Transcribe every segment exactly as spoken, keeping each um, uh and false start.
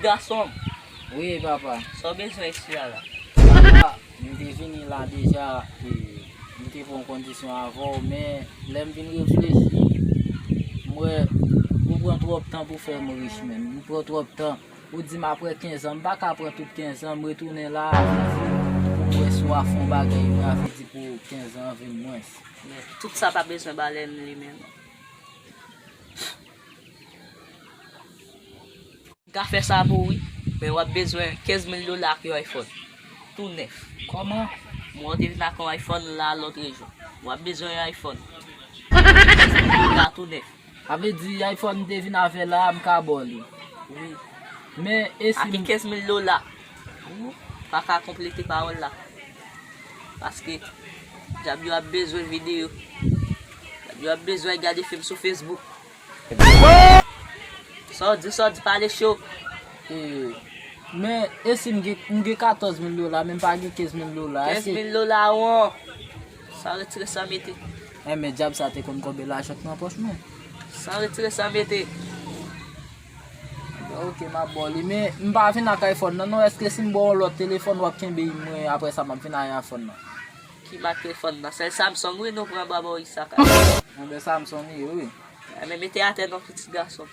Gason m. Wi, papa. Sa w bezwen isi a la? Papa, m te vini la deja, e, m te pran kondisyon avè w, men lè m vin reflechi, m wè ou pran twòp tan pou fè m rich, menm. M pran twòp tan. Ou di m apre kenz an, m pa ka pran tout kenz an, m retounen la, pou m wè si w a fè yon bagay, mwen a vle di pou kenz an vin mwens. Men, tout sa pa bezwen balèn li menm. M ka fè sa pou ou, wi, men w ap bezwen kenz mil dola ak yon iPhone. Tou nèf. Kòman? Mwen te vin ak yon iPhone la lòt jou. W ap bezwen yon iPhone. Kenz mil dola tou nèf. Sa vle di iPhone m te vin avè la, m ka ba w li. Wi. Men e si ak m kenz mil dola. Ou pa ka konplete pawòl la. Paske dyab yo ap bezwen videyo. Dyab yo ap bezwen gade fim sou Facebook. Sa w di, sa w di, pale cho. E, men e si m gen, m gen katòz mil dola, men m pa gen kenz mil dola? Kenz mil dola, won. Sa w retire, sa w mete. E, men dyab sa te konn konbyen lajan k nan pòch mwen. Sa w retire, sa w mete. Ok, m ap ba w li, men m pa vin ak iPhone nan, non. Èske si m ba w yon lòt telefòn, w ap kenbe mwen, apre sa, m ap vin ak iPhone nan? Ki mak telefòn nan? Se Samsung, wi, nou pran ba bò isi a. Anben, Samsung li ye, wi. Enben, mete atè non, pitit gason.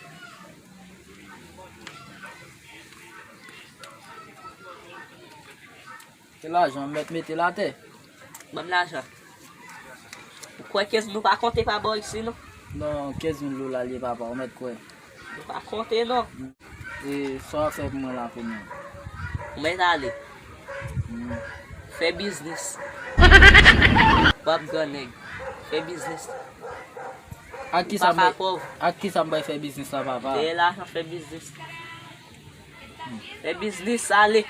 Ke lajan, m mèt mete l atè? Ban m lajan. Ou kwè kenz nou pa konte pa bò isi, non? Non, kenz mil dola li ye, papa, ou mèt kwè. Nou pa konte, non. E sa w ap fè pou mwen la kounye a? Ou mèt ale. Hmm. Fè biznis. W ap grannèg. Fè biznis. Ak kisa m bay, ak kisa m bay fè biznis la, papa? Dèyè lajan, fè biznis. Fè biznis, ale.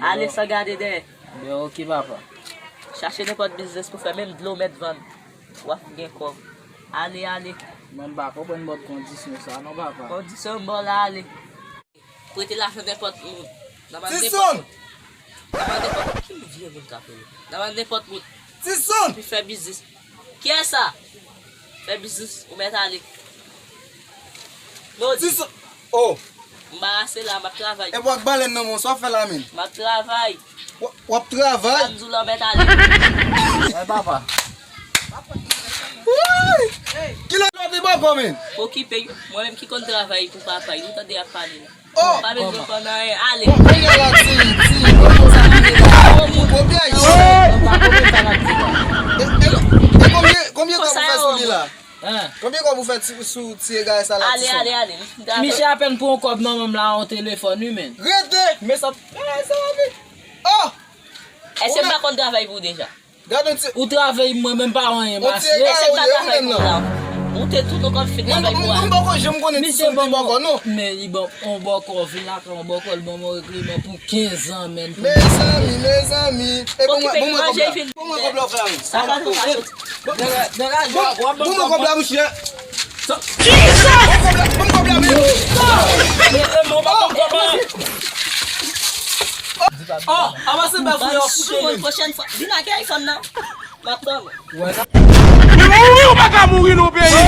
Ale san gade dèyè. Ben, ok, papa. Chache nenpòt biznis pou fè, menm dlo mèt vann. W ap gen kòb. Ale, ale. Mwen m pa konprann bòt kondisyon sa non, papa. Kondisyon m ba w la, ale. Prete lajan nenpòt moun. Nan ban nenpòt moun. Nan ban nenpòt moun. Ki vye moun k ap rele? Nan ban nenpòt moun. Tison! Epi fè biznis. Kiyès sa? Fè biznis, ou mèt ale. Modi. Tison! Oh! M barase la, m ap travay. E bwak balèn nan, men sa w ap fè la menm? M ap travay. W ap travay? Sa m di w la, w mèt ale. Ay, papa. Woy! Kilè w ap bò kò menm? Okipe, mwen menm ki konn travay pou papa, ou tande y ap pale la. Oh! Pa bezwen konn anyen, ale. Bon, kounye a la, ti, ti, bon, sa pale la. Bon, bon, bon, bon, bon. E, e, e konbyen, konbyen kòb ou fè sou li la? Hein? Konbyen kòb ou fè ti, sou ti egare sa la, ti ale, ale, ale. Misye apèn pran yon kòb nan men m la, yon telefòn, wi, men. Rete! Men sa, eh, sa va vit. Oh! Èske m pa konn travay pou ou deja? Gade yon ti. Ou travay mwen menm pa anyen, yon ti egare ou ye, ou menm nan. Ou te tou nou konn fin travay pou a. Mwen poko janm konnen ti sòm te bòkò non. Men li ban yon bòkò, vin lakay yon bòkò, li ban mwen regleman pou kenz an, men. Mezanmi, mezanmi. E bon mwen, bon mwen kòb la. Bon mwen kòb la, wi. Sa ka fè sa soti. Bon mwen kòb la, wi, chè. Bon mwen kòb la, bon mwen kòb la, wi. Oh, avanse ba fou yo. Sou mwen pwochèn fwa. Vin ak iPhone nan. M ap tann ou. Men ou pa ka mouri non, peyi.